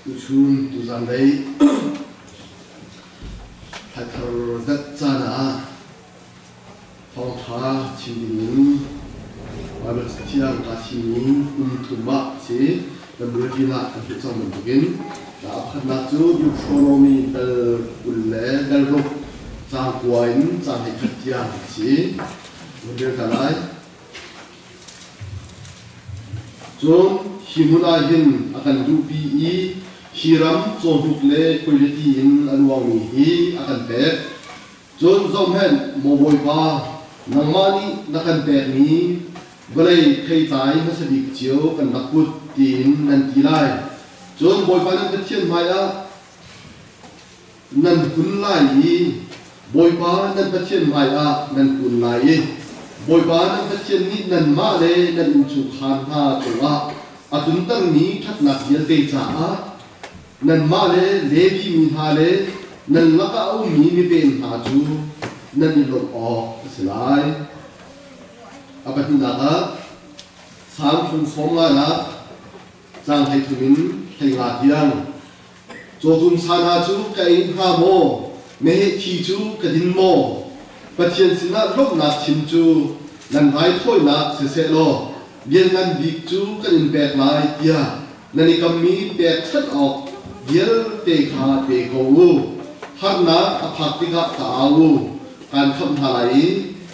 Tuchun tuzanlei thlaithar zat caan ah thawngṭha chim dingin Baibal Cathiang kaa thimmi kum thum ah a si. Kan bulletin ah kan hmuh cang bantukin a pakhatnak cu Deuteronomy dal 20 le dal ruk caang kua in caang 11 tiang a si. Vun rel ta lai. Cun hi hmun ah hin a kan duhpi i hi ram cawhnuk le khuailiti in a luangmi hi a kan pek. Cun zohhmanh, maw Bawipa, nangmah nih na kan pekmi vawlei theitlai hmasa bik cio kan rak put, tiin nan ti lai. Cun Bawipa nan Pathian hmaiah nan kun lai i Bawipa nan Pathian hmaiah nan kun lai i Bawipa nan Pathian nih nanmah le nan innchungkhar hna cungah a tluntermi ṭhatnak vialte caah nanmah le Levi mi hna le nan lakah a ummi mipem hna cu nan i lawmh awk a si lai. A pahnihnak ah Salm fung sawm nganak caang 13 in 15 tiang. Cawtum sa hna cu ka ei hnga maw? Meheh thi cu ka din maw? Pathian sinah lawmhnak chim cu nan raithawinak siseh law lianngan bik cu kan in pek lai tiah nan i kammi pekchanh awk vialte kha pe ko u. Harnak a phak tikah ka au u, kaan khamh hna lai i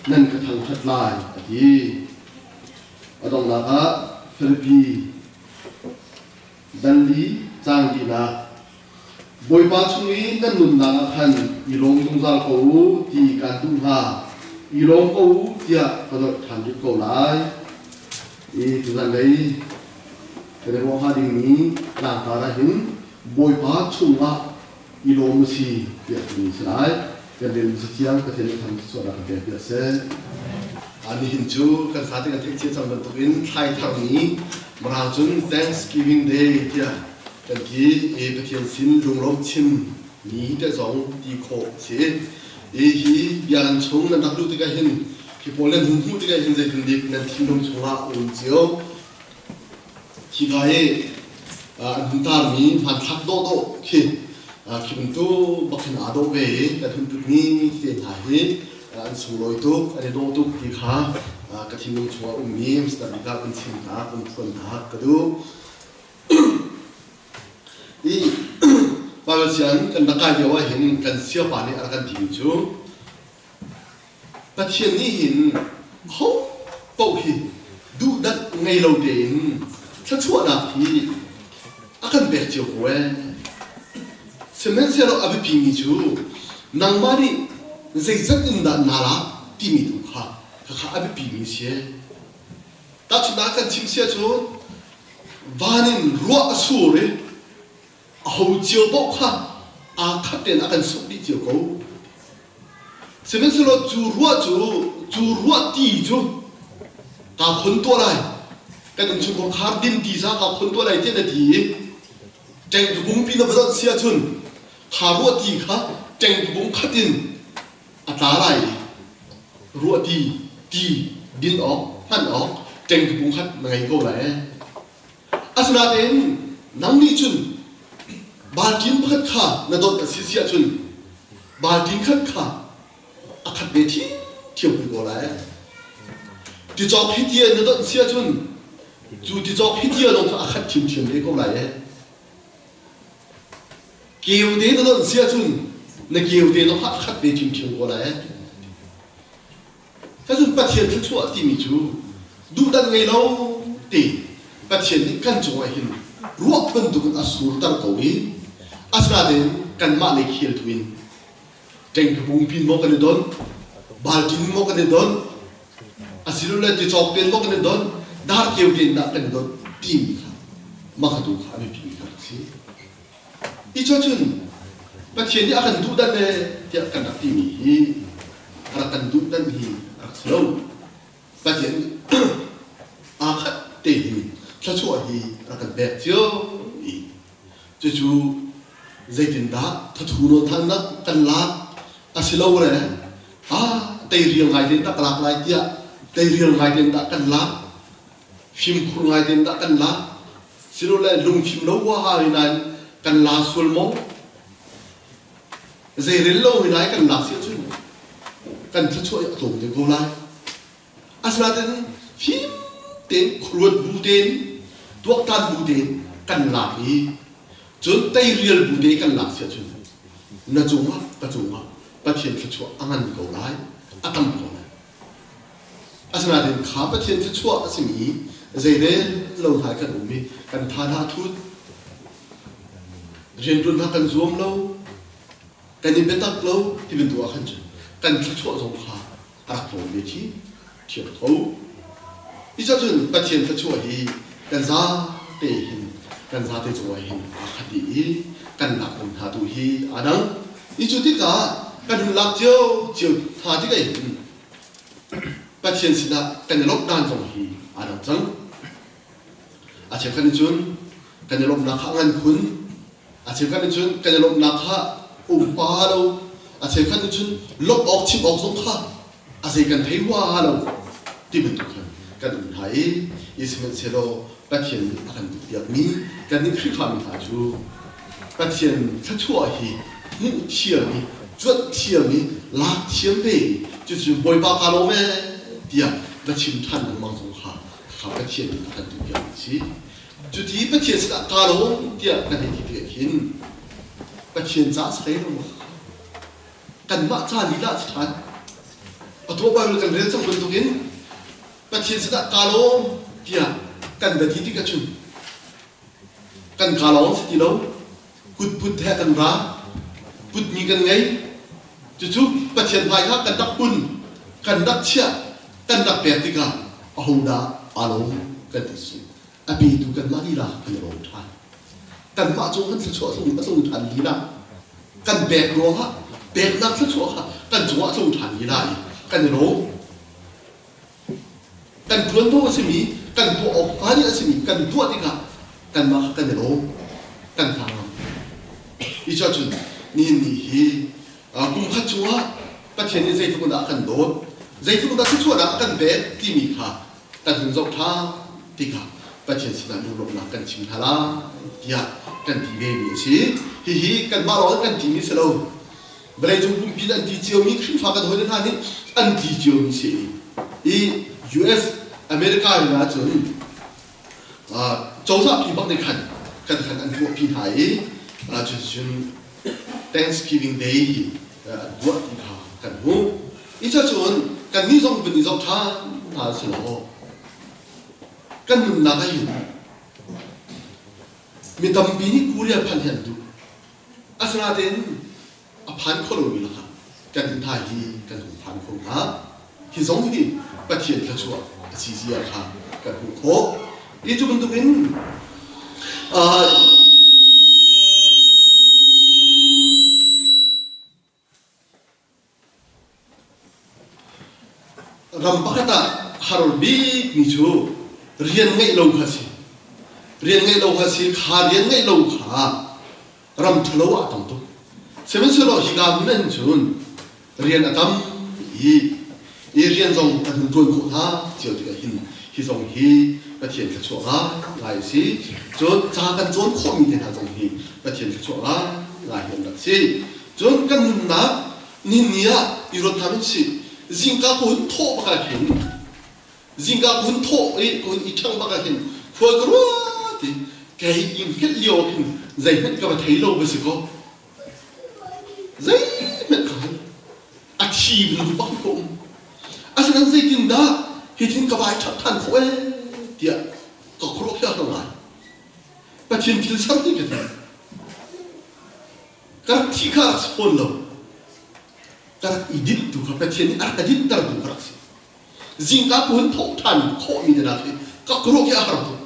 nan ka thangṭhat lai, a ti. A donghnak ah Filipi Danli caang linak Bawipa chung i nan nunnak ah khan i lawm zungzal ko u ti kaan duh hna. I lawm ko u tiah ka nolh ṭhan rih ko lai. I tuzanlei kan i ruah hnga dingmi tlangtar ah hin Bawipa chungah i lawm u si tiah timi si lai. Kan rel hmasa thiang Pathian nih tham suahnak kan pek piak seh. Nihin cu kan fate kan theih cia cang bantukin thlai thar ni Mirang cun Thanksgiving Day tiah kan ti i Pathian sin lunglawm chim ni te zong ti khawh a si. I hi biakinn chung nan rak luh tikah hin hi pawl nan hun hmuh tikah hin zeitindik nan thinlung chungah um cio. Hika i an hun tarmi hmanthlak dawhdawh khi khi bantuk bak hin aa dawh ve i kan hun putmi te hna hi an sunglawi tuk, an i dawh tuk ti kha ka thinlung chungah ummi Mr. Bika kan chim hna, kan phuan hna ka duh. I Bible sian kan rak kai lio ah hin kan siapa nih a rak kan timi cu Pathian nih hin ho paoh hi duhdat ngei lo tein thluachuahnak hi a kan pek cio ko ee. Sihmanhsehlaw a biapimi cu nangmah nih zeizat in dah naa lak timi tu kha khakha a biapimi si ee. Tahchunhnak kan chim sia cun van in ruah a sur i aho cio paoh kha aa khat tein a kan suk dih cio ko. Sihmanhsehlaw cu ruah cu cu ruah ti cu kaa khon tuah lai. Kan innchungkhar khar din ti za kaa khon tuah lai tiah na ti i ṭengtubung pi na va zoh si ahcun kha ruah ti kha ṭengtubung khat in a tla lai i ruah ti ti din awk hman awk ṭengtubung khat na ngei ko lai. Asinain nang nih cun balṭin pakhat kha na dawt a si si ahcun balṭin khat kha a khat ve ṭhiamṭhiam hui ko lai. Ticawk hi tia na dawt si ahcun cu ticawk hi tia zong cu a khat ṭhiamṭhiam ve ko lai. Keu te na dawt si ahcun na keu te zong kha a khat ve ṭhiamṭhiam ko lai. Cun Pathian thluachuah timi cu duhdanh ngei lo te Pathian nih kan cungah hin ruah bantukin a surter ko i asinain kanmah lei khel tu in ṭengkapung pin maw kan i don, balṭin maw kan i don, asilole ticawk ten maw kan i don, darkeu ten dah kan i don timi kha mah kha tu kha a biapimi kha a si. Hi cu cun Pathian nih a kan duhdan ee tiah kan rak timi hi a rak kan duhdan hi a rak si lo. Pathian nih aa khat te hi thluachuah hi a rak kan pek cio i cucu zeitindah thathu nawn thannak kan lak a si lo le ah teirial ngai tein dah ka lak lai tiah teirial ngai tein dah kan lak fimkhur ngai tein dah kan lak silole lungfim lo huaha nain Kan la sual maw? Zeirel lo hi lai kan lak si ahcun kan thluachuah hi a tlawm deuh ko lai. Asinain fim tein khuaruat bu tein tuaktan bu tein kan lak i cun teirial bu te kan lak si ahcun na cungah ka cungah Pathian thluachuah a ngan ko lai, a tam ko lai. Asinain kha Pathian thluachuah a simi zeirel lo hna kan um i kan tha hna thut, rianṭuan hna kan zuam lo, kan i biatak lo ti bantuk ah khan cun kan thluachuah zong kha a rak tlawm ve khi ṭhiam ko. Cucun Pathian thluachuah hi kan zate hin kan zate cungah hin aa khat dih i kan lak ning hna tu hi aa dang. I cu tikah kan hun lak cio cio hna tikah hin Pathian sinah kan i lawmh dan zong hi aa dang cang. A cheukhat nih cun kan i lawmhnak kha a ngan khun. A cheukhat nih cun kan i lawmhnak kha um pa lo. A cheukhat nih cun lawmh awk chim awk zong kha a zei kan thei hua lo ti bantuk khan kan um hna i i sihmanhsehlaw Pathian nih a kan duhpiakmi kannih Khrihfami hna cu Pathian thluachuah hi hmuh thiam i cuanh thiam i lak thiam ve i cucu Bawipa kaa lawm ee tiah va chim ṭhan lengmang zong kha kha Pathian nih a kan duhpiakmi a si. Cuti Pathian sinah kaa lawm tiah kan hei ti tikah hin Pathian caah si hlei lo maw? Kanmah ca lila a si ṭhan. Atu Bible kan rel cang bantukin Pathian sinah kaa lawm tiah kan va ti tikah cun kan kaa lawng si ti lo. Kutput he kan ra. Putmi kan ngei. Cucu Pathian hmai kha kan rak pun, kan rak chiah, kan rak pek tikah ahodah aa lawm kan ti si. A petu kanmah lila kan i lawm ṭhan. Kanmah cung kan thluachuah a tlung ṭhan lila. Kan pek ruangah peknak thluachuah kha kan cungah a tlung ṭhan lila i kan i lawm. Kan ṭuanvo a simi, kan tuah awk hnga ding a simi kan tuah tikah kanmah kha kan i lawm, kan hna ngam. Hi cun nihin ni hi kum khat chungah Pathian nih zeitluk in dah a kan dawt, zeitluk in dah thluachuahnak a kan pek timi kha kan hun zoh ṭhan tikah Pathian sinah lunglawmhnak kan chim hna lai tiah kan ti vemi a si. Hihi kanmah lawng in kan timi si lo. Vawleicung pumpi in an ti ciomi Khrihfa kan hawile hna nih an ti ciomi si i US America in ahcun cozah pi bak nih khan kan khan an tuahpi hna i cuticun Thanksgiving Day hi an tuah ti kha kan hmuh. I cun kannih zong vun i zoh ṭhan hna si law kan nunnak ah hin mi tampi nih Korea phanh hi an duh. Asinain a phan kho lomi lakah kan hna hi kan hung phan kho hna. Hi zong hi Pathian thluachuah a si zia kha kan hmuh khawh. Hi cu bantukin Ram pakhat ah har bikmi cu rian ngeih lo kha a si. Rian ngeih lo kha a si. Kha rian ngeih lo kha ram ṭhalo ah a tam tuk. Sihmanhsehlaw hika hmun ah hin cun rian a tam i i rian zong kan hun ṭuan khawh hna cio tikah hin hi zong hi Pathian thluachuah ngai a si. Cun ca kan cawn khawhmi te hna zong hi Pathian thluachuah ngai hi an rak si. Cun kan nunnak ni ah i ruat hna sih. Zingka ka hun thawh bak ah hin zingka ka hun thawh i ka hun i ṭhangh bak ah hin khua ka ruat i kei i hngilh lio ah khin zeihmanh ka va thei lo va si kaw zeihmanh ka hal a thi bantuk bak ka um. Asinain zeitindah hitin ka vai ṭhangh ṭhan khawh ee tiah ka khuaruah khi a har ngai. Pathian thil ser ti ka ti. Ka rak thi kha rak si fawn lo. Ka rak i dinh tu kha Pathian nih a rak ka dinhter tu kha rak si. Zingka ka hun thawh ṭhan khawhmi te nak hi ka khuaruah khi a har tuk.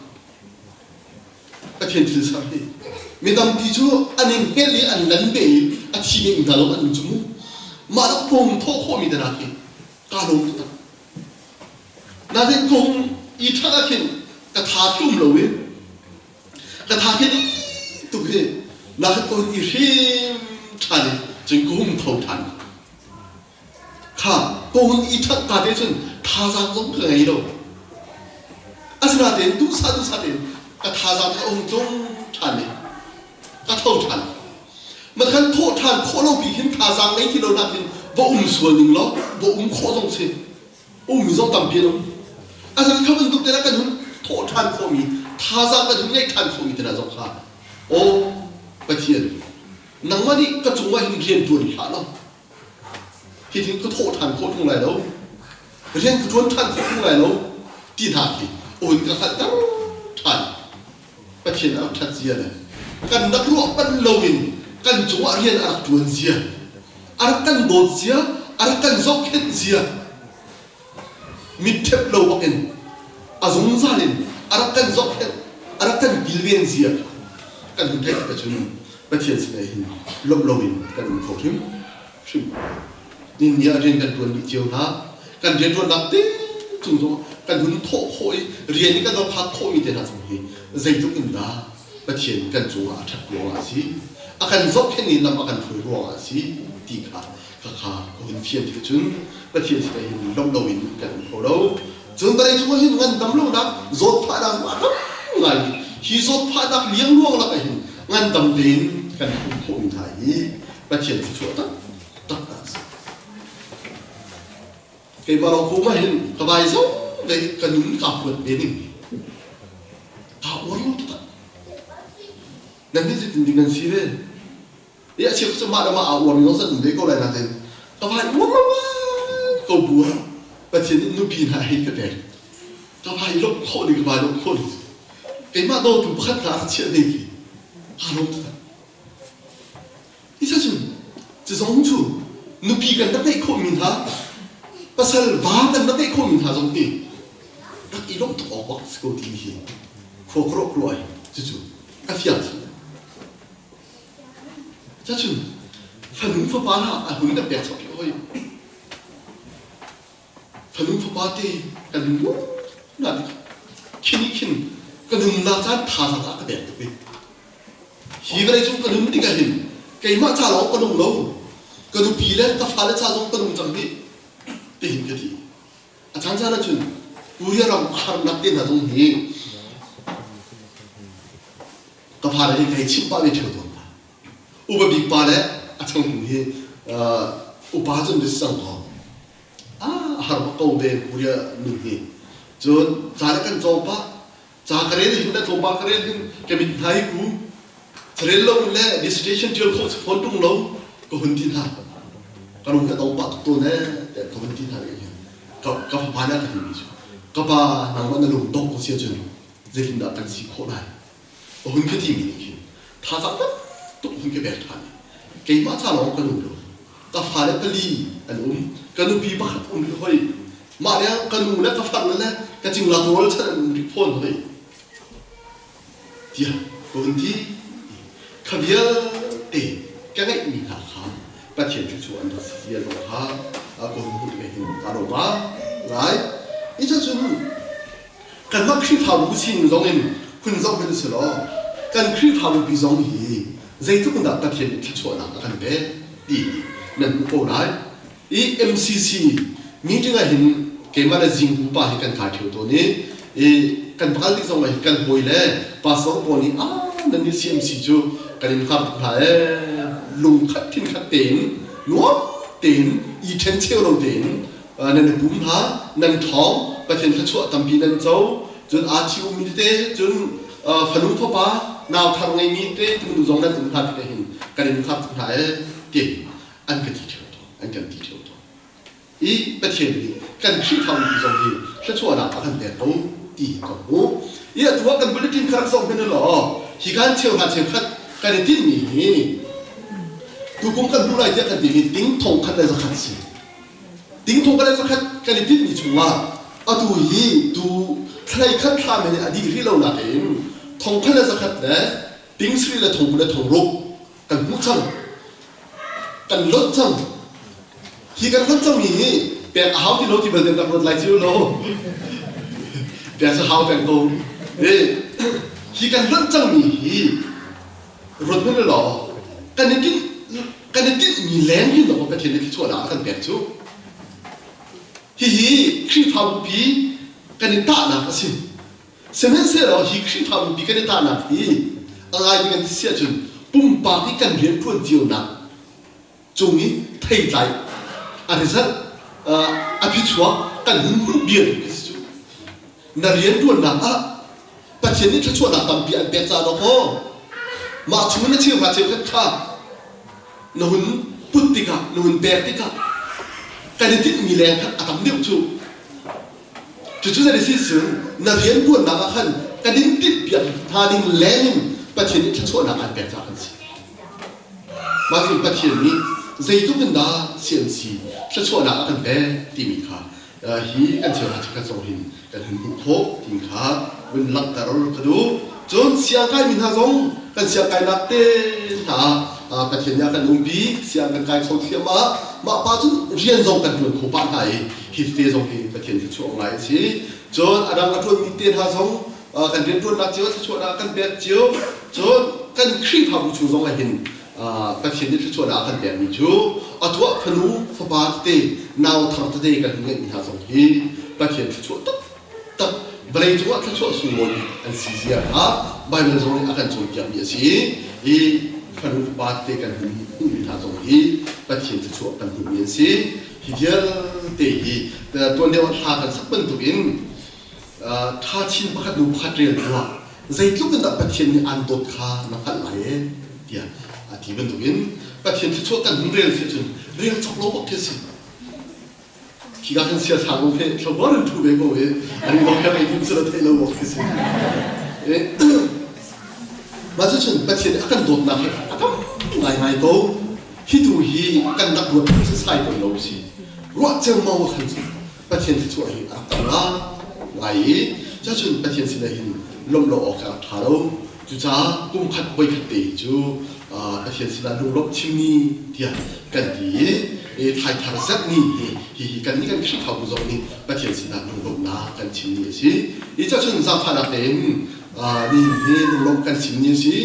Pathian thil ser hi. Mi tampi cu an i hngelh i an lan ve i a thi ning hna lo an um cu mu. Mah le kong thawh khawhmi te nak hi kaa lawm taktak. Nain ka hung i ṭhat ah khin ka tha khi um lo i Ka tha khi dih tuk hi na ka ton i hrim ṭhan i cun ka hung tho ṭhan. Kha ka hun i ṭhat ta te cun thazaang zong ka ngei lo. Asinain duhsah duhsah tein ka thazaang ka hung tlung ṭhan i ka tho ṭhan. Ma khan thawh ṭhan khawh lo pi khin thazaang ngei ti lo nak hin va um sual ning law va um khawh zong si. Ummi zong tampi an um. Asinain kha bantuk te kan hun thawh ṭhan khawhmi thazaang kan hun ngeih ṭhan khawhmi te hna zong kha aw Pathian nangmah nih ka cungah hin rian ṭuan hlah law hitin ka thawh ṭhan khawh ṭung lai lo rian ka ṭuan ṭhan khawh ṭung lai lo ti hna khi aw in ka hngalhter ṭhan. Pathian a rak ṭhat zia le kan rak ruah manh loin kan cungah rian a rak ṭuan zia, a rak kan dawt zia, a rak kan zohkhenh zia mit ṭhep lo bakin a zungzal in a rak kan zohkhenh, a rak kan kilven zia kha kan hun theih tik ahcun Pathian sinah hin lawmh loin kan um kho hrim hrim. Ninni ah rian kan ṭuan dih cio hna. Kan rianṭuannak te cung zong kan hun thawh khawh i rian i kan rak phak khawhmi te hna zong hi zeitluk in dah Pathian kan cungah a ṭhat ruangah a si, a kan zohkhenh i lam a kan hruai ruangah a si ti kha khakha ka hun fian tik cun Pathian sinah hin lawmh loin kan um kho lo. Cun vawlei cungah hin ngandam lonak zawtfahnak zong a tam ngai i hi zawtfahnak liangluang lakah hin ngandam tein kan um khawhmi hna hi Pathian thluachuah taktak a si. Keimah lawng kum ah hin ka vai zong ve ka nun kaa huat ve ning. Kaa uar lo taktak. Nan nih zeitin ding nan si ve? I a cheu cu mah le mah aa uar mi zong san um ve ko lai nain ka vai uar lo ko bu ah Pathian nih nupi hna hei ka pek. Ka vai lawmh khawh ding ka vai lawmh khawh ding. Keimah dawtu pakhat hna a chiah ve khi. Aa lawm taktak. Hi cun cu zong cu nupi kan rak ngeih khawhmi hna, pasal va kan rak ngeih khawhmi hna zong hi rak i lawmh tuk awk bak si ko timi hi khua ka ruah ruah i cucu a fiang chin. Cacun fanu fapa hna a hun kan pek chap hoi. Fanu fapa te kan nun na khin i khin ka nunnak caan thazaang ah ka pek tuk i Hi vawleicung ka nun tikah hin keimah ca lawng ka nung lo, ka nupi le ka fale ca zong ka nung cang hih, tihin ka ti. A caancaan ahcun Korea ram a harnak te hna zong hi ka fale hi ka hei chimh pah ve ṭheo tawn hna. Upa bik pa le a changtu hi upa cun si cang kaw a har bak ko ve Korea nun hi. Cun ca le kan cawng pah Ca ka rel hin le tlawmpal ka rel hin ka mit hna hi ku carel lo in le dissertation ṭial khawh si fawn ṭung lo ka hun ti hna. Ka lung hi a dong pah tuk tawn ee tiah ka hun ti hna rih hin. Ka ka fapa nih a ka timi cu ka pa nangmah na lung dongh ko si ahcun zeitindah kan si khawh lai? A hun ka timi nih khin thazaang tam tuk hun ka pek ṭhan i keimah ca lawng ka nung lo. Ka fale pali an um. Ka nupi pakhat um rih hoi. Mah leng ka nu le ka farle le ka cingla rawl chan an um rih fawn hoi. Tiah ka hun ti. Kha vialte ka ngeihmi hna kha Pathian thluachuah an rak si zia zong kha ka hun hmuh tikah hin ka lawm ngai. Hi cun kanmah Khrihfabu sining zong in hun zoh hmanh si law kan Khrihfabu pi zong hi zeitluk in dah Pathian nih thluachuahnak a kan pek ti nan hmuh ko lai. I MCC meeting ah hin keimah le Zingku pa hi kan kai ṭheo tawn i, i kan pakal tik zong ah hin kan hawi le pastor pawl nih ah nan nih CMC cu kan in hngar tuk hna ee lungkhat thinkhat tein nuam tein i ṭhen cheu lo tein nan i pum hna nan ṭhawng Pathian thluachuah tampi nan co cun aa thi ummi tete cun fanu fapa nau thar ngeimi te tunu zong nan um hna tikah hin kan in hngar tuk hna ee ti an ka ti ṭheo tawn an kan ti ṭheo tawn i Pathian nih kan Khrihfabu zong hi thluachuahnak a kan pek ko ti hi ka hmu i atu ah kan bulletin kha rak zoh hmanh law hi kan cheuhra cheukhat kan i tinhmi hi tukum kan hmuh lai tiah kan timi ting thong khat le zakhat si ting thong khat le zakhat kan i tinhmi chungah atu hi tu thlalei khat thla men a dih rih lo nakin thong khat le zakhat le ting sri le thong le thong ruk kan hmuh cang kan lonh cang hi kan lonh cangmi hi pek a hau ti lo ti bal kan rak ruat lai cu lo pek cu hau peng ko hi kan lonh cangmi hi ruat hmanh law kan i tinh kan i tinhmi leng hin dawk Pathian nih thluachuahnak a kan pek cu hihi Khrihfabu pi kan i tahnak a si Sihmanhsehlaw hi Khrihfabu pi kan i tahnak hi a ngai ding an ti si ahcun Pumpak i kan rianṭuan cionak cung i theitlai a result a phichuak kan hun hmuh bia tu khi si cu. Na rianṭuannak ah Pathian nih thluachuahnak tampi an pek caah dawkaw mah chung na cheuhra cheukhat kha na hun put tikah na hun pek tikah kan i tinhmi leng khan a tam deuh cu. Cucu zei si cun na rianṭuannak ah khan kan in tinhpiak hna ding leng in Pathian nih thluachuahnak an pek caah kan si. Mah cu Pathian nih zeitluk in dah CMC thluachuahnak a kan pek timi kha hi kan cheuhra cheukhat zong hin kan hun hmuh khawh ti kha vun langhter ka duh. Cun siangkaimi hna zong kan siangkainak te hna ah Pathian nih a kan umpi, siang kan kai kho thiam ah mah pa cun rian zong kan ṭuan kho pah hna i hi te zong hi Pathian thluachuah ngai a si. Cun a dang a ṭuanmi te hna zong kan rianṭuannak cio thluachuahnak kan pek cio. Cun kan Khrihfabu chung zong ah hin Pathian nih thluachuahnak a kan pekmi cu a tuah fanu fapa tete nau thar tete kan ngeihmi hna zong hi Pathian thluachuah taktak vawlei cungah thluachuah sunglawi bik an si zia kha Baibal zong nih a kan cawnpiakmi a si i fanu fapa tete kan hmuhmi hna zong hi Pathian thluachuah kan hmuhmi an si. Hi vialte hi tuan deuh ah hla kan sak bantukin ṭha chin pakhat hnu pakhat rel tuah zeitluk in dah Pathian nih aan dawt kha na hngalh lai ee tiah a ti bantukin Pathian thluachuah kan hun rel si cun rel cawk lo bak khi a si. Khika khan siasang um he thlawar in ṭhu ve ko i an bak he ei dim cu na theih lo bak khi si. Mah cucun Pathian nih a kan dawtnak hi a tam ngaingai ko. Hi tu hi kan rak ruat sai tawn lo si. Ruah ceumau khan cu Pathian thluachuah hi a rak tam ngai i cucun Pathian sinah hin lawmh lo awk a rak ṭha lo. Cucaah kum khat voi khat te hi cu Pathian sinah lunglawmh chimmi tiah kan ti i thlaithar zet ni hi hihi kannih kan Khrihfabu zong nih Pathian sinah lunglawmhnak kan chimmi a si. Hi cun zaangfahnak tein nihin hi lunglawmh kan chimmi a si.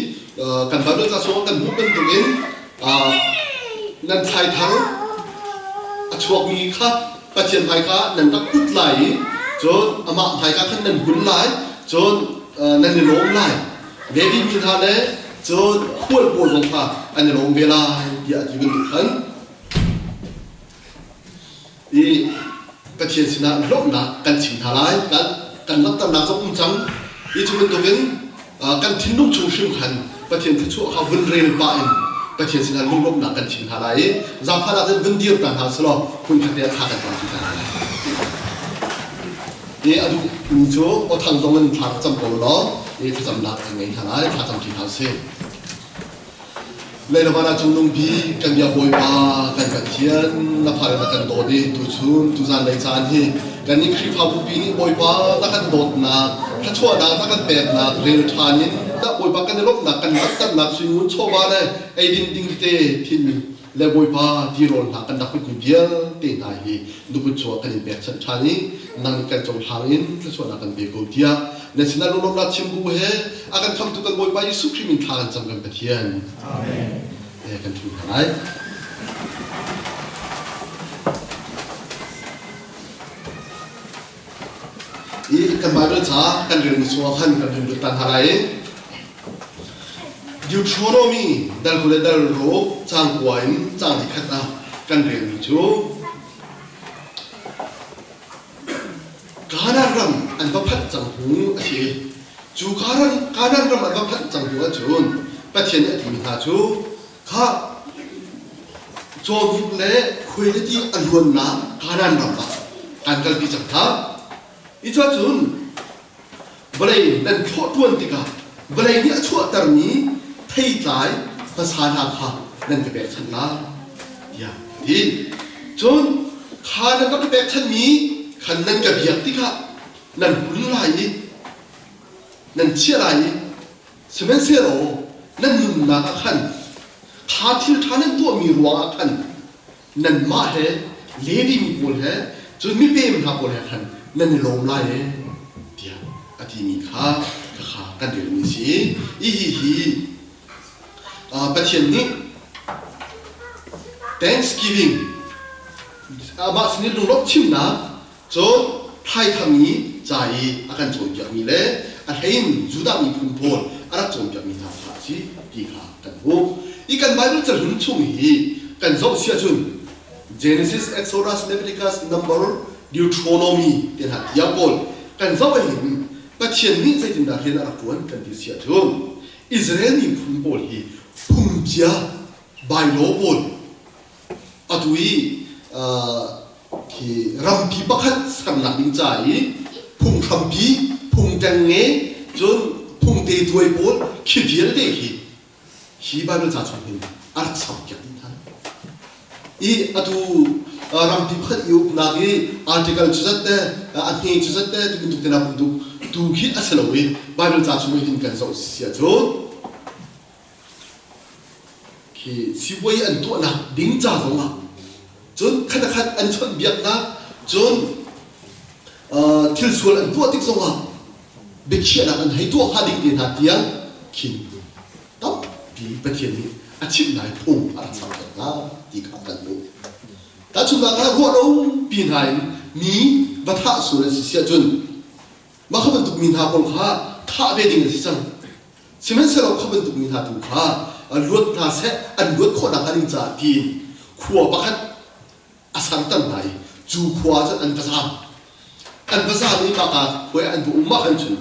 Kan Bible ca chungah kan hmuh bantukin nan thlaithar a chuakmi kha Pathian hmaika nan rak put lai i cun amah hmaika khan nan hun lai cun nan i lawm lai. Levi mi hna le cun khual pawl zong kha an i lawm ve lai tiah a ti bantuk khan i Pathian sinah lawmhnak kan chim hna lai kan kan langhternak zong um cang i cu bantukin kan thinlung chung hrim khan Pathian thluachuah kha vun rel pah in Pathian sinah lunglawmhnak kan chim hna lai i zaangfahnak cun vun dir ta hna selaw hmunkhat te ah thla kan cam ṭi hna lai. I a duhmi cu awthang zong in thla rak cam ko law i thlacamnak kan ngei hna lai thla cam ṭi hna usih. Leilava na cungnung bik kan bia Bawipa kan Pathian na fale na kan dawt i tuchun tuzan lei caan hi kan nih Khrihfabu pi nih Bawipa na kan dawtnak thluachuahnak na kan peknak rel ṭhan in Bawipa kan i lawmhnak kan langhternak suingun chawva le eidin ding tete thin le Bawipa tirawl hna kan rak putmi vialte hna hi nuput chuah kan in pekchanh ṭhan i nang kan cohlang in thluachuahnak kan pe ko tiah na sinah lunglawmhnak chim bu he a kan khamtu kan Bawipa Jesuh Khrih min thla kan cam kan Pathian. Amen. Kan ṭhu hna lai. I kan Bible ca kan relmi chungah khan kan hun lut ta hna lai i Deuteronomy dal 20 le dal 6 caang kua in caang li khat ah kan relmi cu Kanaan ram an va phanh cang hnu a si. Cu Kanaan ram an va phanh cang hnu ahcun Pathian nih a timi hna cu kha cawhnuk le khuailiti a luannak Kanaan ram ah an kalpi cang hna. I cuahcun vawlei nan thlawh ṭuan tikah vawlei nih a chuahtermi theitlai hmasa hna kha nan ka pekchanh lai tiah a ti. Cun kha nan rak ka pekchanhmi khan nan ka biak tikah nan hun lai i nan chiah lai i sihmanhsehlaw nan nunnak ah khan kha thil ṭha nan tuahmi ruangah khan nanmah he Levi mi pawl he cun mipem hna pawl he khan nan i lawm lai ee tiah a timi kha khakha kan relmi a si i hihi Pathian nih Thanksgiving amah sin i lunglawmh chimnak cun thaithang i ca i a kan cawnpiakmi le a hlei in Judah miphun pawl a rak cawnpiakmi hna kha a si ti. ti kha kan hmuh. I kan Bible cahlun chung hi kan zoh si ahcun Genesis, Exodus, Leviticus, Number, Deuteronomy te hna tiang pawl kan zoh ahhin Pathian nih zeitindah rian a rak ṭuan kan ti si ahcun Israel miphun pawl hi phungbia bylaw pawl atu i khi rampi pakhat sernak ding ca i phunghrampi, phung ṭengnge, cun phung tetuai pawl khi vialte hi hi Bible ca chung hin a rak serpiak dih hna. I atu rampi pakhat i uknak i article cu zat te, a hne cu zat te ti bantuk te bantuk tu khi a si lo i Bible ca chung hin kan zoh si ahcun khi sipuai an tuahnak ding ca zongah cun khat a khat an chawnhbiaknak cun thil sual an tuah tik zongah biakhiahnak an hei tuah hnga ding te hna tiang khin tampi Pathian nih a chimh lai phung a rak serter hna ti kha kan hmuh. Tahchunhnak ah ruah lo pi hna in mi va thah sual an si siah cun mah kha bantuk mi hna pawl kha thah ve ding an si cang. Sihmanhsehlaw kha bantuk mi hna tu kha luat hna seh an luat khawh nakhnga ding caah tiin khua pakhat a serter hna i cu khua cun an va zaam. An va zaam i mahka khua i an va um ah khan cun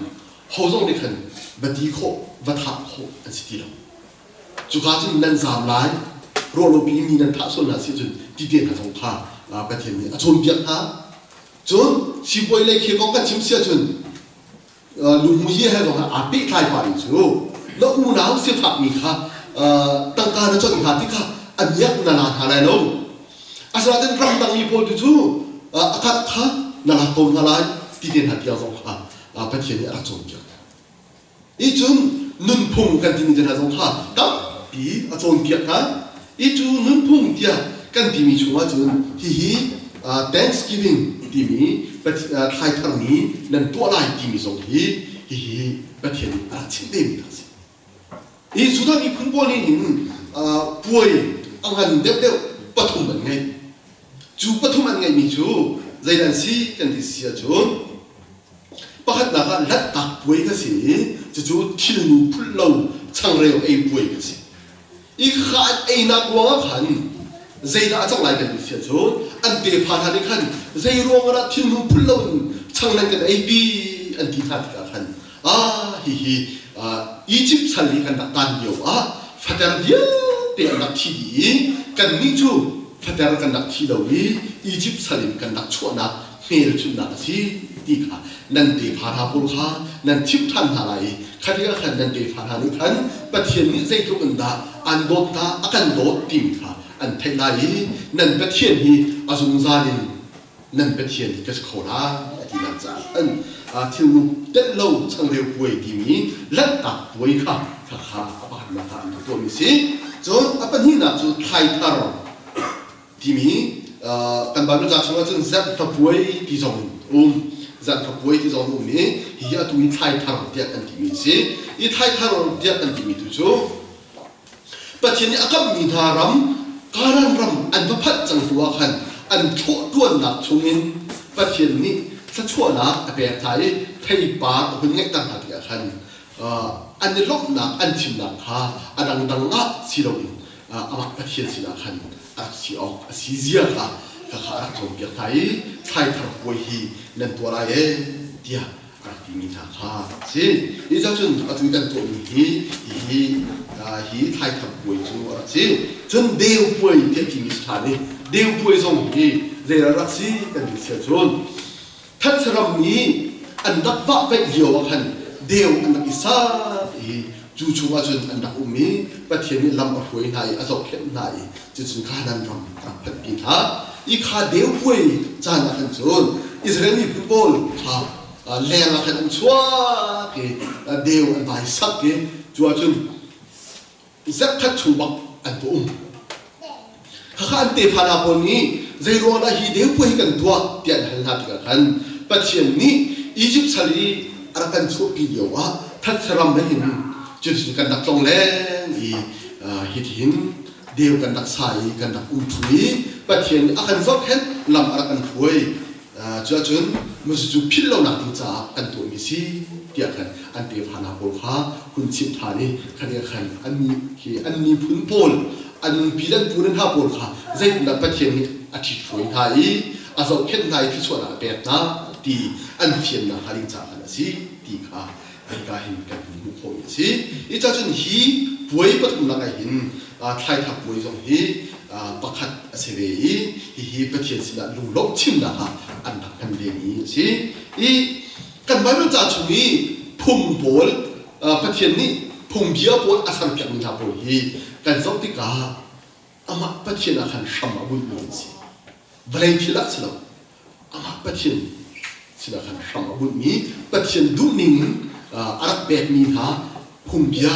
ho zong nih khan va ti khawh va thah khawh an si ti lo. Cuka cun nan zaam lai, ruahlopi mi nan thah sual hna si cun ti te hna zong kha Pathian nih a cawnpiak hna. Cun sipuai lei khi kong kan chim si ahcun Lungmui he zong aa pehtlai pah mi cu na unau sifakmi kha tangka na chawnh hna tikah a miak na la hna lai lo. Asinain ramdang mi pawl tu cu a kat kha na lak ko hna lai ti te hna tiang zong kha Pathian nih a rak cawnpiak hna. Nih cun nunphung kan timi te hna zong kha tampi a cawnpiak hna. I cu nunphung tiah kan timi chungah cun hihi Thanksgiving timi thlaithar ni nan tuah lai timi zong hi hihi Pathian nih a rak chimh vemi hna a si. Hi Judah miphun pawl nih hin puai a ngan deuhdeuh pathum an ngei. Cu pathum an ngeihmi cu zeidah an si kan ti si ahcun pakhatnak ah Lanhtak puai kha si i cucu thilnu phulh lo changreu ei puai kha si. I kha an einak ruangah khan zeidah a cang lai kan ti si ahcun an tefa hna nih khan zei ruangah dah thilnu phulh loin chang nan kan eipi an ti hna tikah khan ah hihi Egypt sal i kan rak tan lio ah fater vialte an rak thi dih i kannih cu fater kan rak thi lo i Egypt sal in kan rak chuahnak hmelchunhnak a si ti kha nan tefa hna pawl kha nan chimh ṭhan hna lai i kha tikah khan nan tefa hna nih khan Pathian nih zeitluk in dah an dawt hna a kan dawt timi kha an theih lai i nan Pathian hi a zungzal in nan Pathian hi ka si kho lai a tinak caah khan thilnu telh lo changreu puai timi lanhtak puai kha khakha a pakhatnak ah an rak tuahmi a si. Cun a pahnihnak cu thlaithar timi kan Bible ca chungah cun zarhta puai ti zong in um zarhta puai ti zong um i hihi atu i thlaithar tiah kan timi a si i thlaithar tiah kan timi tu cu Pathian nih a kamhmi hna ram Kanaan ram an va phanh cang hnu ah khan an thlawhṭuannak chungin Pathian nih thluachuahnak a pek hna i theipar a hun ngeihter hna tikah khan an i lawmhnak an chimnak kha a dangdang ah si loin amah Pathian sinah khan a rak si awk a si zia kha khakha a rak cawnpiak hna i thlaithar puai hi nan tuah lai ee tiah a rak timi hna kha a si. Hi cun atu kan tuahmi hi hihi hi thlaithar puai cu a rak si. Cun deu puai tiah timi si ṭhan i deu puai zong hi zei rak si kan ti si ahcun Thatsaram nih an rak vahvaih lio ah khan deu an rak i sat i cu chungah cun an rak um i Pathian nih lam a hruai hna i a zohkhenh hna i cucun Kanaan ram a rak phanhpi hna. I kha deu puai caan ah khan cun Israel miphun pawl kha leng ah khan an chuak i deu an vai sak i cu ahcun zarhkhat chung bak an va um. Khakha an tefa hna pawl nih zeiruang dah hi deu puai hi kan tuah tiah an hal hna tikah khan Pathian nih Egypt sal i a rak kan chuahpi lio ah thatsaram hin cuticun kan rak tlong leng i hitihin deu kan rak sa i kan rak um ṭhu i Pathian nih a kan zohkhenh lam a rak kan hruai. Cuahcun cu philh lonak ding caah kan tuahmi si. tiah khan an tefa hna pawl kha hun chimh ṭhan i khan khan an khi an miphun pawl an pi le an pu le hna pawl kha zeitindah Pathian nih a ṭhithruai hna i a zohkhenh hna i thluachuahnak a pek hna ti an fiannak hnga ding caah khan a si ti kha hika hin kan hun hmuh khawhmi a si. Hi ca cun hi puai pathumnak ah hin thlaithak puai zong hi pakhat a si ve i hihi Pathian sinah lunglawmh chimnak ah an rak hman vemi a si. I kan Baibal ca chung i phung pawl Pathian nih phungbia pawl a serpiakmi hna pawl hi kan zoh tikah amah Pathian ah khan hram a bunhmi an si. Vawlei thil ah si lo. Amah Pathian sinah khan hram a bunhmi Pathian duhning a rak pekmi hna phungbia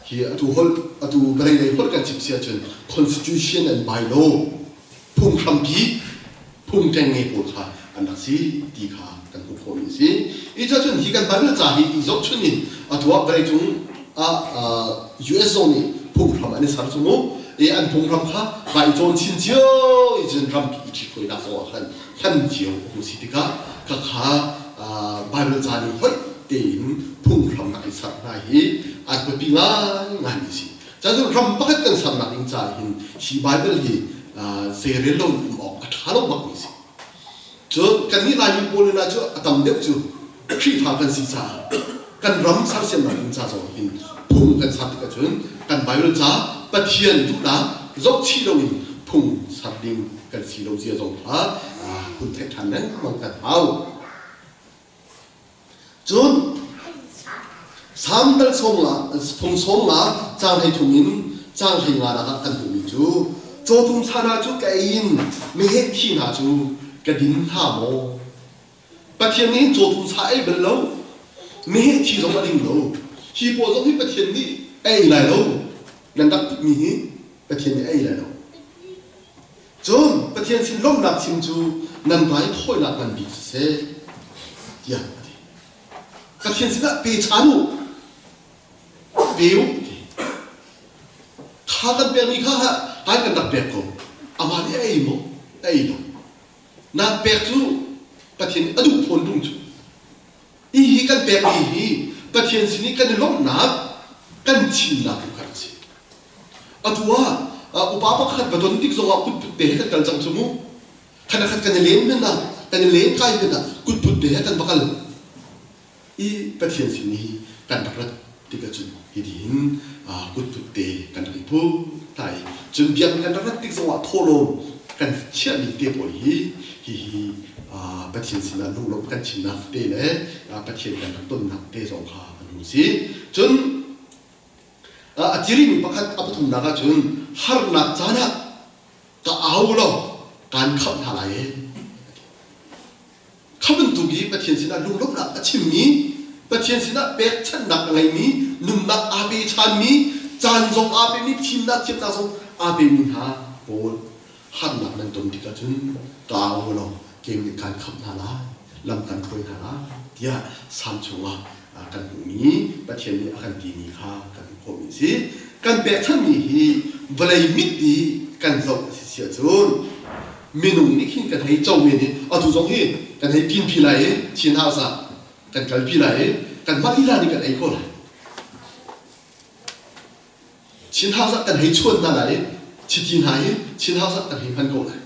hi atu holh atu vawlei lei holh kan chim si ahcun constitution and bylaw phunghrampi phung ṭengnge pawl kha an rak si ti kha kan hmuh khawhmi a si. Hi cun hi kan Bible ca hi i zohchun in atu ah vawleicung ah US zong nih phunghram an i ser cu mu. I an phunghram kha vai cawn chin cio i cun rampi i ṭhithruainak zong ah khan hman cio a hung si tikah khakha Bible ca ning hoih tein phunghram rak i ser hna hi an biapi ngaingaimi a si. Cun ram pakhat kan sernak ding caah hin hi Bible hi zeirel lo in um awk a ṭha lo bakmi a si. Cun kannih Laimi pawl hna cu a tam deuh cu Khrihfa kan si caah kan ram sersiamnak ding ca zong hin phung kan ser tik ahcun kan Bible ca Pathian duhnak zohchih loin phung ser ding kan si lo zia zong kha hun theih ṭhan lengmang kan hau. Cun Salm dal phung sawm nga caang 13 in caang 15 nak ah kan hmuhmi cu cawtum sa hna cu ka ei in meheh thi hna cu ka din hna maw? Pathian nih cawtum sa ei bal lo, meheh thi zong a ding lo. Hi pawl zong hi Pathian nih a ei lai lo. Nan rak putmi hi Pathian nih a ei lai lo. Cun Pathian sin lawmhnak chim cu nan raithawinak ngan bik siseh, tiah a ti. Pathian sinah pe ṭhan u, pe u ti. Kha kan pekmi kha kai kan rak pek ko. Amah nih a ei maw? A ei lo. Nan pek cu Pathian nih a duh fawn ṭung cu. Hihi kan pekmi hi Pathian sin i kan i lawmhnak kan chimnak tu kha a si. Atu ah upa pakhat va don tik zongah kutput te he kan kal cang cu mu. Khat khat kan i len hmanh ah, kan i len kai hmanh ah kutput te he kan va kal. I Pathian sin i kan rak rat tik ahcun hitihin kutput te kan rak i put hna i cun biakinn kan rak rat tik zongah thawhlawm kan chiahmi te pawl hi hihi Pathian sinah lunglawmh kan chimnak te le Pathian kan rak tonnak te zong kha an hung si. Cun a tirimi pakhat a pathumnak ahcun harnak caan ah ka au law kaan khamh hna lai ee. Kha bantuk i Pathian sinah lunglawmhnak a chimmi, Pathian sinah pekchanhnak a ngeimi, nunnak aa pe ṭhanmi, caan zong aa pemi, fimnak thiamnak zong aa pemi hna pawl harnak nan ton tikah cun ka au law keim nih kaan khamh hna lai, lam kan hruai hna lai tiah Salm chungah kan hmuhmi Pathian nih a kan timi kha kan hmuh khawhmi a si. Kan pekchanhmi hi vawlei mit i kan zoh a si si ahcun minung nih khin kan hei co men i atu zong hi kan hei pinpi lai i Chin House ah kan kalpi lai i kanmah lila nih kan ei ko lai. Chin House ah kan hei chuan hna lai i chiti hna hi Chin House ah kan hei hman ko lai.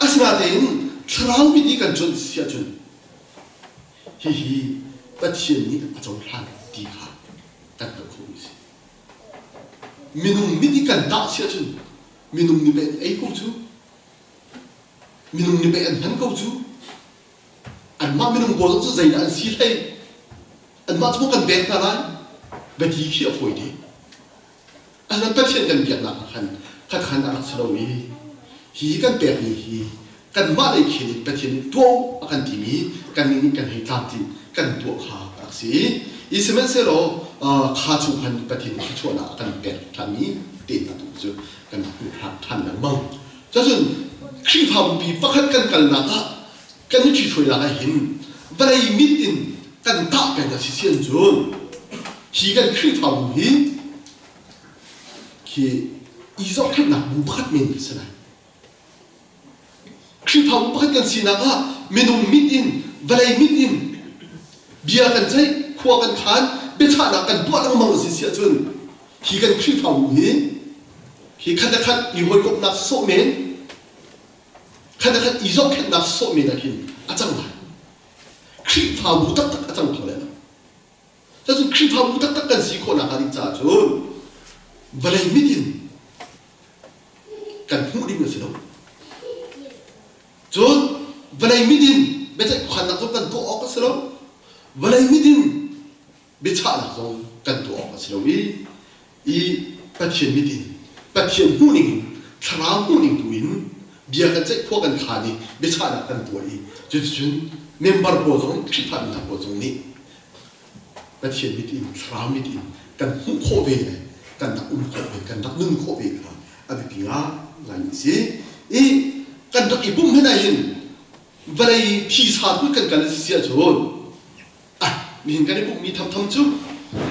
Asinain thlarau mit i kan cuanh si ahcun hihi Pathian nih a cohlan ti kha kan hngalh khawhmi a si. Minung mit i kan tah si ahcun minung nih pei an ei ko cu. Minung nih pei an hman ko cu. Anmah minung pawl cu zeidah an si hlei? Anmah cu maw kan pek hna lai? Biati khi a fawi dih. Asinain Pathian kan biaknak ah khan khatkhan a rak si lo i hi kan pekmi hi kanmah lei khin in Pathian nih tuah u a kan timi kannih nih kan hei tlamtlinh kan tuah kha a rak si. I sihmanhsehlaw kha chung khan Pathian nih thluachuahnak a kan pek ṭhanmi tehna tu cu kan hmuh ṭhan lengmang. Cun Khrihfabu pi pakhat kan kalnak ah kan i ṭhithruainak ah hin vawlei mit in kan tah peng a si sian cun hi kan Khrihfabu hi khi i zohkhenhnak bu pakhat men a si lai. Khrihfabu pakhat kan sinak ah minung mit in vawlei mit in Bia kan ceih, khua kan khan, biachahnak kan tuah lengmang a si si ahcun hi kan Khrihfabu hi hi khat le khat i hawikomhnak sawh men, khat le khat i zohkhenhnak sawh men ah khin a cang lai. Khrihfabu taktak a cang kho lai lo. Cucun Khrihfabu taktak kan si khawh nakhnga ding caah cun vawlei mit in kan hmuh ding a si lo. Cun vawlei mit in biaceih khuakhannak zong kan tuah awk a si lo. Vawlei mit in biachahnak zong kan tuah awk a si lo i i Pathian mit in Pathian hmuhning in thlarau hmuhning tu in bia kan ceih khua kan khaan i biachahnak kan tuah i cuticun member pawl zong Khrihfa mi hna pawl zong nih Pathian mit in thlarau mit in kan hmuh khawh ve le kan rak um khawh ve kan rak nun khawh ve kha a biapi ngai a si i kan rak i pumh hmanh ah hin vawlei thisa tu kan kal a si ahcun ah nihin kan i pumhmi thamtham cu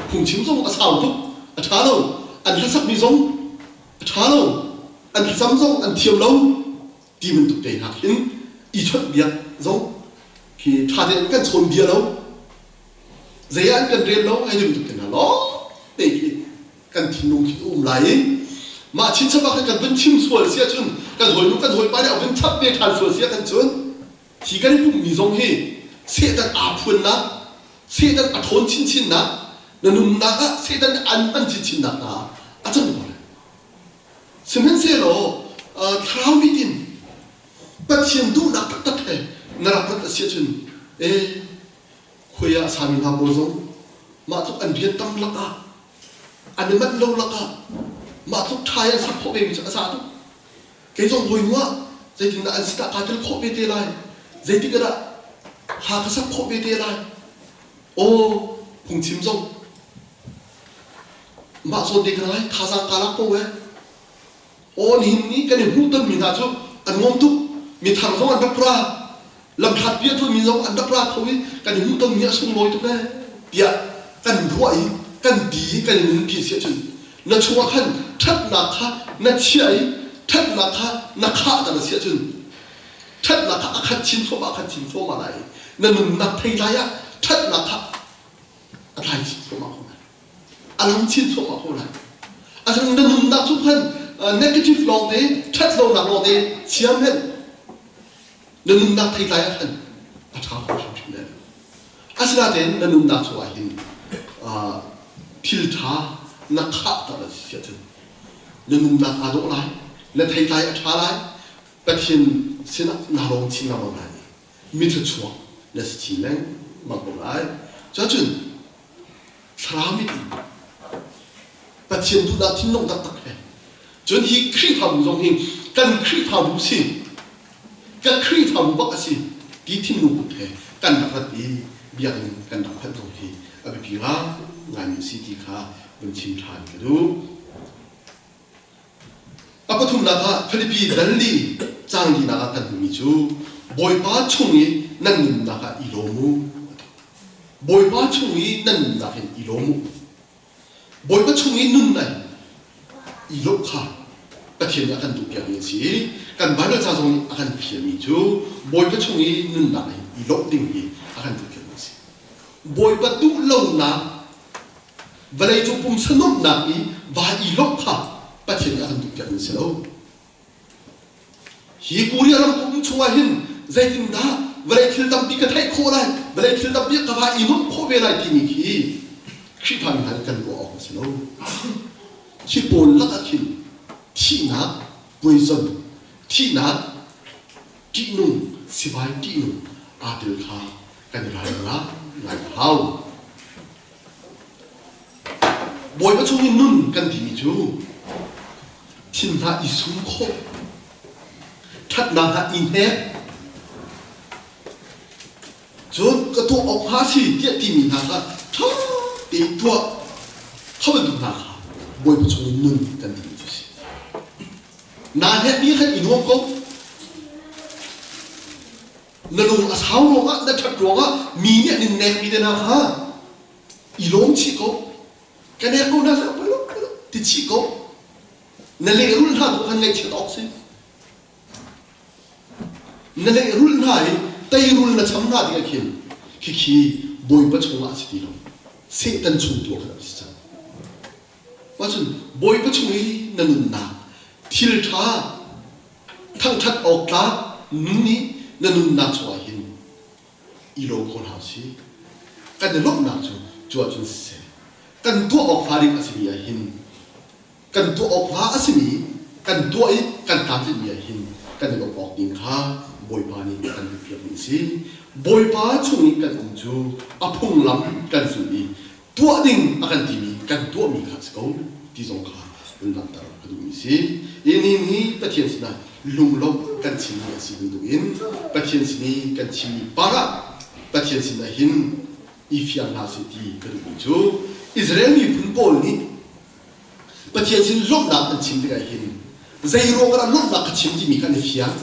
phungchim zong a sau tuk a ṭha lo an hlasakmi zong a ṭha lo an thlacam zong an thiam lo ti bantuk te hna khin i chawnhbiak zong khi ṭha tein kan chawn bia lo zei ah an kan rel lo hei ti bantuk te hna lawng te khi kan thinlung khi um lai i mah chinchap ah khan kan vun chim sual si ahcun kan hawinu kan hawipa nih a vun chap ve ṭhan sual si ah khan cun hi kan i pumhmi zong hi Satan aa phuannak Satan a ṭhawn chinchinnak na nunnak ah Satan an hman chinchinnak hna a cang ko lai. Sihmanhsehlaw thlarau mit in Pathian duhnak taktak he na rak rat a si ahcun ee khuai ah a sami hna pawl zong mah tluk an rian tam lakah an i manh lo lakah mah tluk ṭha i an sak khawh vemi cu a za tuk. Kei zong hawi hnu ah zeitindah an sinah kaa tel khawh ve te lai? Zeitik ah dah hla ka sak khawh ve te lai? Aw, phungchim zong mah zawn te ka lai, thazaang kaa lak ko ee. Aw, nihin ni kan i hmuhtonmi hna cu an nuam tuk. Mithar zong an rak ra. Lamhlatpi a ṭuanmi zong an rak ra kho i kan i hmuhtonmi a sunglawi tuk ee tiah kan ruah i kan ti i kan i nunpi a si ahcun na chungah khan ṭhatnak kha na chiah i ṭhatnak kha na khahter a si ahcun ṭhatnak kha a khat chin thluahmah a khat chin thluahmah lai i na nunnak theitlai ah ṭhatnak kha a tlai chin thluahmah ko lai a lang chin thluahmah ko lai asinain na nunnak cu khan negative lawngte ṭhat lonak lawngte chiam hen na nunnak theitlai ah khan a ṭha kho hrimhrim lai lo asinain na nunnak chungah hin thil ṭha na khahter a si ahcun na nunnak aa dawh lai na theitlai a ṭha lai Pathian sinah naa lawm chin lengmang lai i mithluachuak na si chin lengmang ko lai. Cuacun thlarau mit in Pathian duhnak thinlung taktak he cun hi Khrihfabu zong hi kan Khrihfabu si ka Khrihfabu bak a si ti thinlung put he kan rak rat i biakinn kan rak phanh zong hi a biapi ngaingaimi a si ti kha vun chim ṭhan ka duh. A pathumnak ah Filipi dal li caang linak ah kan hmuhmi cu Bawipa chung i nan nunnak ah i lawm u. Bawipa chung i nan nunnak in i lawm u. Bawipa chung i nun ai i lawmh kha Pathian nih a kan duhpiakmi a si i kan Baibal ca zong nih a kan fialmi cu Bawipa chung i nunnak in i lawmh ding hi a kan duhpiakmi a si. Bawipa duh lonak vawleicung pumsa nuamhnak i va i lawmh kha Pathian nih a kan duhpiakmi a si lo. Hi Korea ram kum chungah hin zeitindah vawlei thil tampi ka theih khawh lai, vawlei thil tampi ka va i nuamh khawh ve lai timi khi Khrihfami hna nih kan ruah awk a si lo. Khi pawl lakah khin thihnak poison, thihnak ṭihnung, sivai ṭihnung aa tel kha kan i ralring ngai a hau. Bawipa chung i nun kan timi cu thin hna i sum khawh, ṭhatnak hna i hnek, cun ka tuah awk hnga si tiah timi hna kha ṭha tein tuah kha bantuk hna kha Bawipa chung i nun kan timi cu a si. Naa hnekmi khan i nuam ko. Na lung a sau ruangah, na ṭhat ruangah mi nih an in nekmi te hna kha i lawm chih ko. Ka nek ko hna seh, poi lo, poi lo, ti chih ko. Na lehrulh hna tu khan ngaihchiat awk si. Na lehrulh hna i teirul na cham hna tikah khin khikhi Bawipa chungah a si ti lo. Satan chung tu ah khan a si cang. Mah cun Bawipa chung i na nunnak thil ṭha thangṭhat awk tlak nun nih na nunnak chungah hin i lawm ko hna usih. Kan i lawmhnak cu cu ahcun siseh kan tuah awk hnga ding a simi ah hin kan tuah awk hnga a simi kan tuah i kan tlamtlinhmi ah hin kan i lawmh awk ding kha Bawipa nih a kan duhpiakmi a si. Bawipa chung i kan um cu a phunglam kan zulh i tuah ding a kan timi kan tuahmi kha a si ko ti zong kha vun langhter ka duhmi a si. Hi ni hi Pathian sinah lunglawmh kan chimmi a si bantukin Pathian sin i kan chimmi parah Pathian sinah hin i fiang hna seh ti ka duhmi cu Israel miphun pawl nih Pathian sin lawmhnak an chim tikah hin zei ruang ah lawmhnak ka chim timi kha an i fiang.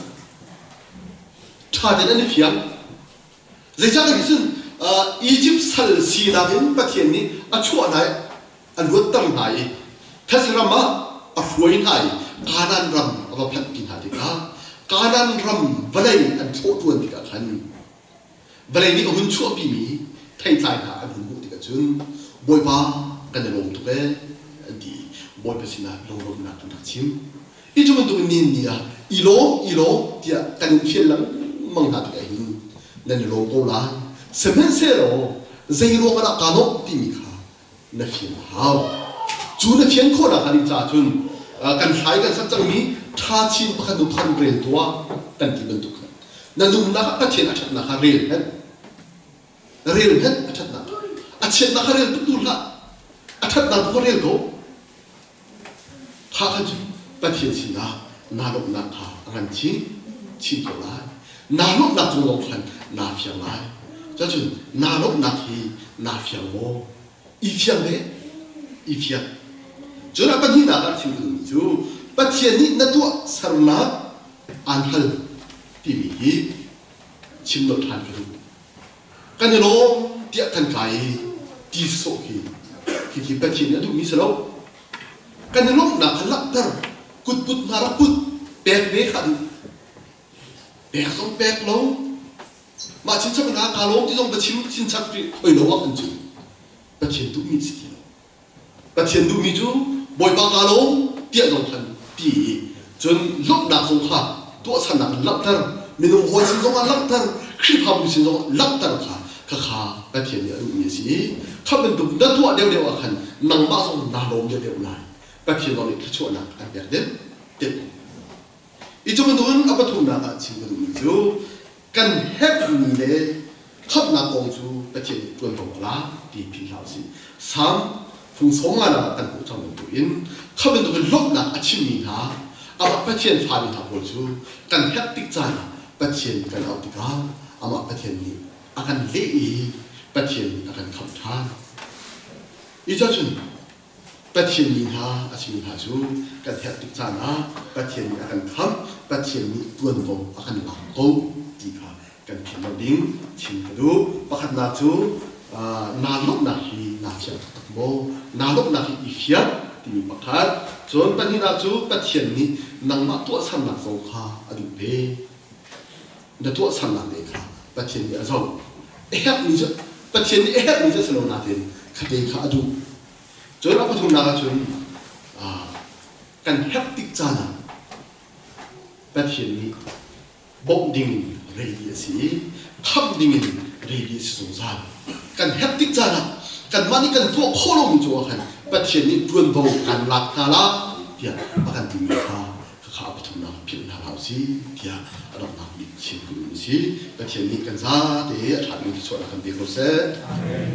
Ṭha tein an i fiang. Zeicah kan ti cun Egypt sal sinak in Pathian nih a chuah hna i a luatter hna i thetse ram ah a hruai hna i Kanaan ram a va phanhpi hna tikah Kanaan ram vawlei an thlawh ṭuan tikah khan Vawlei nih a hun chuahpimi theitlai hna an hun hmuh tikah cun Bawipa kan i lawm tuk ee an ti i Bawipa sinah lunglawmhnak an rak chim. Hi cu bantuk in nihin ni ah i lawm i lawm tiah kan in fial lengmang hna tikah hin nan i lawm ko lai. Sihmanhsehlaw zei ruangah dah kaa lawmh timi kha na fian a hau. Cu na fian khawhnak hnga ding caah cun kan hlai kan sak cangmi ṭha chin pakhat hnu pakhat rel tuah kan ti bantuk khan na nunnak ah Pathian a ṭhatnak kha rel hmanh. Rel hmanh a ṭhatnak kha. A chiatnak kha rel tuk tu hlah. A ṭhatnak tu kha rel ko. Kha kha cu Pathian sinah naa lawmhnak kha a ngan chin chin ko lai. Naa lawmhnak cung lawng khan naa fiang lai. Cucun naa lawmhnak hi naa fiang maw? I fiang ve. I fiang. Cun a pahnihnak ah chim ka duhmi cu Pathian nih na tuah sernak aan hal timi hi chim lo ṭhan ka duh. Kan i lawm tiah kan kai i ti sawh hi hihi Pathian nih a duhmi si lo. Kan i lawmhnak kha langhter, kutput hna rak put, pek ve kha duh. Pek zong pek lo. Mah chinchap hna kaa lawm ti zong va chim chinchap rih oi lo ah kan cu. Pathian duhmi si ti lo. Pathian duhmi cu Bawipa kaa lawm tiah zong khan ti i cun lawmhnak zong kha tuahsernak in langhter, minung hawi sin zongah langhter, Khrihfabu sin zongah langhter kha khakha Pathian nih a duhmi a si i kha bantuk na tuah deuhdeuh ah khan nangmah zong naa lawm deuhdeuh lai. Pathian zong nih thluachuahnak an pek deuh deuh. I cu bantukin a pathumnak ah chim ka duhmi cu kan herhmi le khamhnak kong cu Pathian nih ṭuanvo a lak ti philh hlah usih. Salm fung sawmnga ah kan hmuh cang bantukin kha bantukin lawmhnak a chimmi hna amah Pathian fale hna pawl cu kan herh tik caan ah Pathian kan auh tikah amah Pathian nih a kan leh i Pathian nih a kan khamh ṭhan. I cun Pathian mi hna a simi hna cu kan herh tuk caan ah Pathian nih a kan khamh, Pathian nih tuanvo a kan lak ko ti kha kan philh lo ding chim ka duh. Pakhatnak cu naa lawmhnak hi naa fiang taktak maw? Naa lawmhnak hi i fiang timi pakhat. Cun pahnihnak cu Pathian nih nangmah tuahsernak zong kha a duh ve. Na tuahsernak te kha Pathian nih a zoh. A herhmi cu Pathian nih a herhmi cu a si lo nain khate kha a duh. Cun a pathumnak ahcun kan herh tik caan ah Pathian nih bawmh dingin ready a si i khamh dingin ready a si zungzal. Kan herh tik caan ah kanmah nih kan tuah khawh lomi cungah khan Pathian nih ṭuanvo kan lak hna la tiah a kan timi kha khakha a pathumnak philh hna hlah usih tiah a donghnak bik chim ka duhmi a si. Pathian nih kan zate a ṭhatmi thluachuahnak kan pe ko seh. Amen.